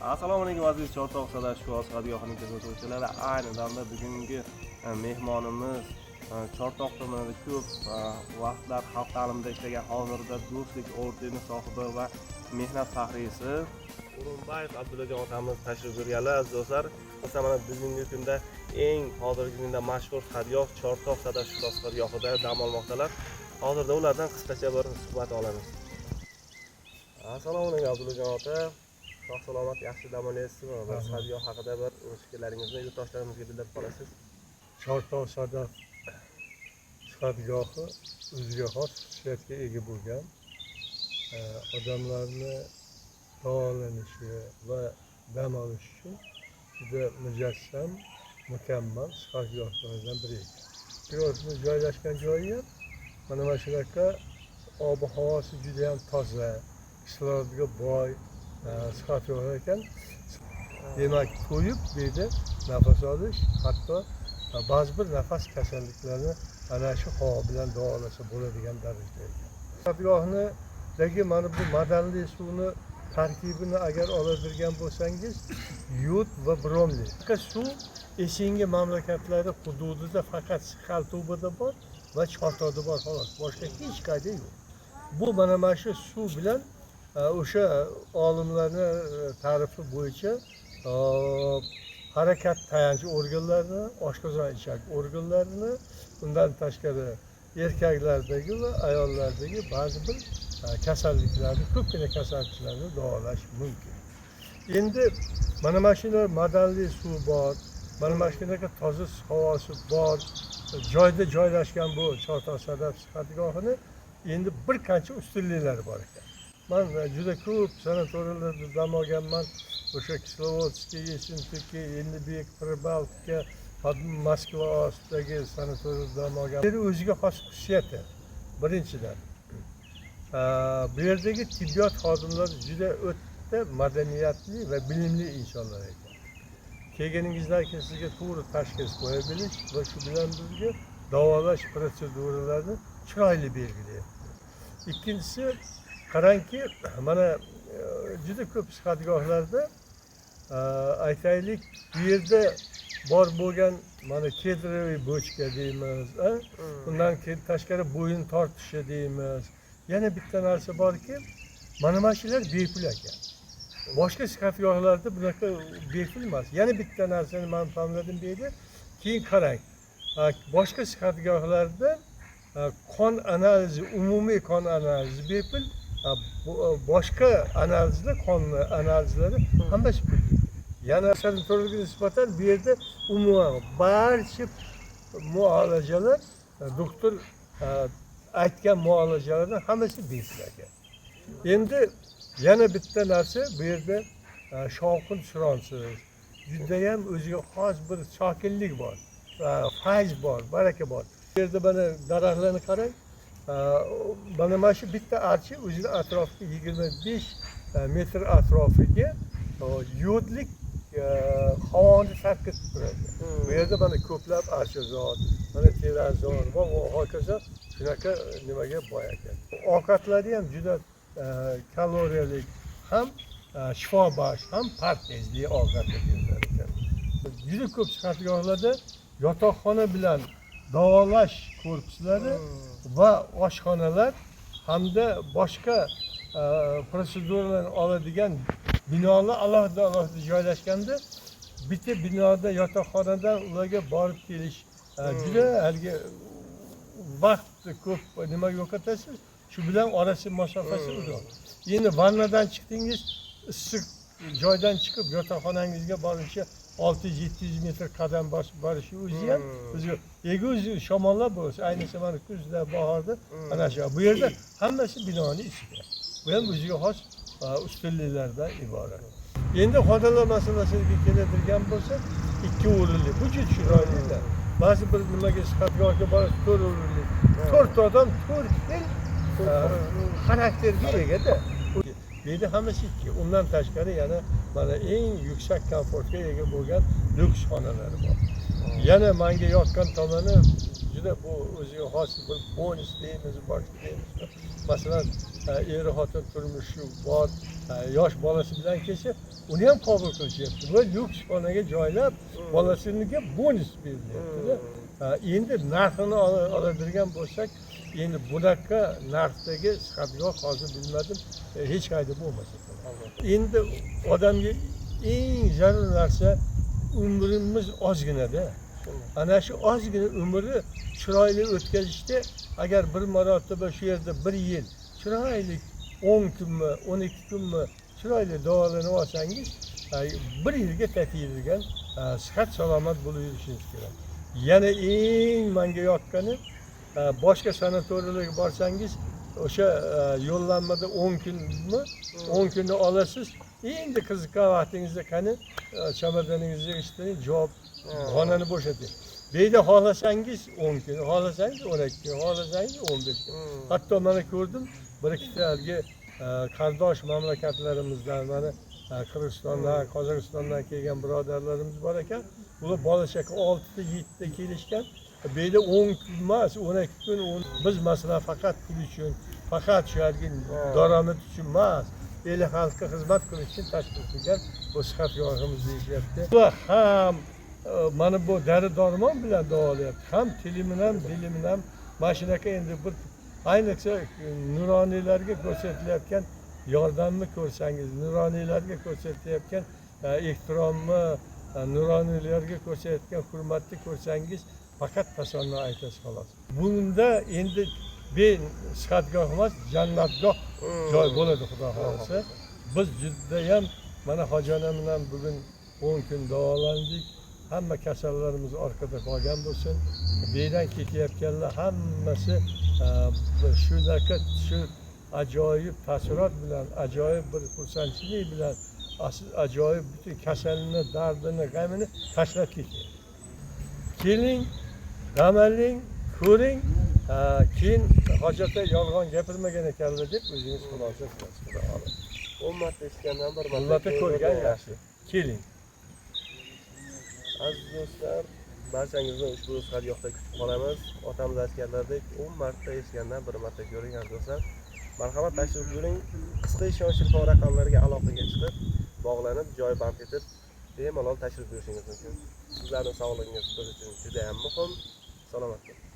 Assalomu alaykum, aziz Chortoq Sadaf shifo sihatgohining kuzatuvchilari. Ayni damda bugungi mehmonimiz Chortoq tumanida ko'p vaqtlar xalq ta'limida ishlagan, hozirda Do'stlik ordeni sohibi va mehnat faxriysi O'rinbayev Abdullajon otamiz tashrif buyurganlar. Aziz do'stlar, masalan, mana bugungi kunda eng hozirgi kunda mashhur sihatgoh Chortoq Sadaf shifo sihatgohida dam olmoqdalar. Hozirda ulardan qisqacha bir suhbat olamiz. Assalomu alaykum, Abdullajon ota. Sog' salomat, yaxshi dam olyapsizmi? Bir sihatgoh haqida bir o'z fikrlaringizni yurtdoshlarimizga bildirib qolasiz. Chortoq Sadaf sihatgohi o'ziga xos xususiyatga ega bo'lgan, odamlarni davolanishi va dam olish uchun juda mujassam, mukammal sihatgohlardan biri ekan. Kurortni joylashgan joyi ham mana shunaqa, ob havosi juda ham toza, kislorodga boy sihatgoh ekan. Demak, to'yib bu yerda nafas olish, hatto ba'zi bir nafas kasalliklarini ana shu havo bilan davolasa bo'ladigan darajada ekan. Sihatgohnidagi mana bu madanli suvni tarkibini agar oladigan bo'lsangiz, yod va bromli. Suv СНГ mamlakatlari hududida faqat Sixaltubada bor va Chortoqda bor, xolos, boshqa hech qayerda yo'q. Bu mana shu suv bilan o'sha olimlarni ta'rifi bo'yicha harakat tayanch organlarini, oshqozon ichak organlarini, undan tashqari erkaklardagi va ayollardagi ba'zi bir kasalliklarni, ko'pgina kasalliklarni davolash mumkin. Endi mana shunday madanli suv bor, mana shunaqa toza havosi bor joyda joylashgan bu Chortoq Sadaf sihatgohini endi bir qancha ustunliklari bor ekan. Man juda ko'p sanatoriylarda dam olganman, o'sha Kislovodskiy, Yessentuki, Elnibek, Pribaltika, Moskva ostidagi sanatoriyada dam olgan. Bu yer o'ziga xos xususiyati, birinchidan, bu yerdagi tibbiyot xodimlari juda o'ta madaniyatli va bilimli insonlar ekan. Kelganingizdan keyin sizga to'g'ri tashxis qo'ya bilish va shu bilan birga davolash protseduralarini chiroyli belgilayapti. Ikkinchisi, qarangki, mana juda ko'p sihatgohlarda, aytaylik, bu yerda bor bo'lgan mana кедровый бочка deymiz, a? Undan keyin tashqari bo'yin tortishi deymiz. Yana bitta narsa borki, mana shular bepul ekan. Boshqa sihatgohlarda bunaqa bepul emas. Yana bitta narsani man fahmladim bu yerda. Keyin qarang, boshqa sihatgohlarda qon analizi, umumiy qon analizi bepul, boshqa analizlar, qon analizlari hammasi pulli. Yana sanatoriyga nisbatan bu yerda umuman barcha muolajalar, doktor aytgan muolajalardan hammasi bepul ekan. Endi yana bitta narsa, bu yerda shovqin suronsiz, judayam o'ziga xos bir sokinlik bor, fayz bor, baraka bor. Bu yerda mana daraxtlarni qarang, mana shu bitta archa o'zini atrofiga 25 metr atrofiga yodlik havoni tarqatib turadi. Bu yerda mana ko'plab archazor, mana terakzor va hokazo, shunaqa nimaga boy ekan. Ovqatlari ham juda kaloriyali, ham shifobaxsh, ham parhezli ovqatlar berilar ekan. Juda ko'p sihatgohlarda yotoqxona bilan davolash korpuslari va oshxonalar hamda boshqa protseduralarni oladigan binolar alohida alohida joylashganda, bitta binoda yotoqxonadan ularga borib kelish juda haligi vaqt ko'p nima yo'qotasiz, shu bilan orasi masofasi uzoq. Endi vannadan chiqdingiz, issiq joydan chiqib yotoqxonangizga borguncha 600-700 metr qadam bosib borishi o'zi ham o'zi o'zi shamollab bo'lsa, ayniqsa mana kuzda, bahorda ana shu. Bu yerda hammasi binoni ichida. Bu ham o'ziga xos ustunliklardan iborat. Endi xonalar masalasiga keladigan bo'lsak, ikki o'rinli, bu juda chiroyli. Ba'zi bir nimaga, sihatgohga borasiz, to'rt o'rinli, to'rtta odam to'rt xil xarakterga egada. Bu yerda hammasi ikki. Undan tashqari yana mana eng yuksak komfortga ega bo'lgan lyuks xonalari bor. Yana manga yoqqan tomoni, juda bu o'ziga xos bir bonus deymiz, boshqa deymiz, masalan, eri xotin turmushi bor, yosh bolasi bilan kelsa, uni ham qabul qilishyapti va lyuks xonaga joylab, bolasiniga bonus berilyapti. Endi narxini oladigan bo'lsak, endi bunaqa narxdagi sihatgoh hozir bilmadim, hech qayerda bo'lmasa kerak. Endi odamga eng zarur narsa umrimiz ozginada. Ana shu ozgina umri chiroyli o'tkazishda, agar bir marotaba shu yerda bir yil chiroyli 10 kunmi, 12 kunmi chiroyli davolanib olsangiz, bir yilga tatiydigan sihat salomat bo'lib yurishingiz kerak. Yana eng menga yoqqani, boshqa sanatoriylarga borsangiz, o'sha yo'llanmada 10 kunmi, 10 kunni olasiz. Endi qiziqqan vaqtingizda qani chamadonинgizni yig'ishtiring, javob xonani bo'shating. Bu yerda xohlasangiz 10 kun, xohlasangiz 12 kun, xohlasangiz 15 kun. Hatto mana ko'rdim, bir ikkita haligi qardosh mamlakatlarimizdan, mana Qirg'izistondan, Qozog'istondan kelgan birodarlarimiz bor ekan. Ular bola chaqa 6ta, 7ta kelishgan. Bu yerda 10 kun emas, 12 kun. Biz masalan faqat pul uchun, faqat shu haligi daromad uchun emas, el xalqqa xizmat qilish uchun tashkil qilgan bu sihatgohimiz deyishyapti. Ular ham mana bu dori darmon bilan davolayapti, ham tili bilan, dili bilan. Mana shunaqa endi bir ayniqsa nuroniylarga ko'rsatilayotgan yordamni ko'rsangiz, nuroniylarga ko'rsatilayotgan ehtiromni, nuroniylarga ko'rsatayotgan hurmatni ko'rsangiz, faqat tasanno aytasiz xolos. Bunda endi sihatgoh emas, jannatgoh joy bo'ladi xudo xohlasa. Biz judayam mana hoji onam bilan bugun 10 kun davolandik. Hamma kasallarimiz orqada qolgan bo'lsin. Bu yerdan ketayotganlar hammasi shunaqa shu ajoyib taassurot bilan, ajoyib bir xursandchilik bilan, ajoyib butun kasalini, dardini, g'amini tashlab ketyapti. Keling, dam oling, ko'ring, keyin hoji aka yolg'on gapirmagan ekanlar deb o'zingiz xulosa qilasiz, xudo xohlasa. 10 marta eshitgandan bir marta Albatta ko'rgan yaxshi. Keling. Aziz do'stlar, barchangizni ushbu sihatgohda kutib qolamiz. Otamiz aytganlaridek, 10 marta eshitgandan bir marta ko'ring aziz do'stlar. Marhamat, tashrif buyuring. Qisqa ishonch telefon raqamlariga aloqaga chiqib, bog'lanib, joy band etib, bemalol tashrif buyurishingiz mumkin. Sizlarning sog'lig'ingiz biz uchun juda ham muhim. Salomat bo'ling.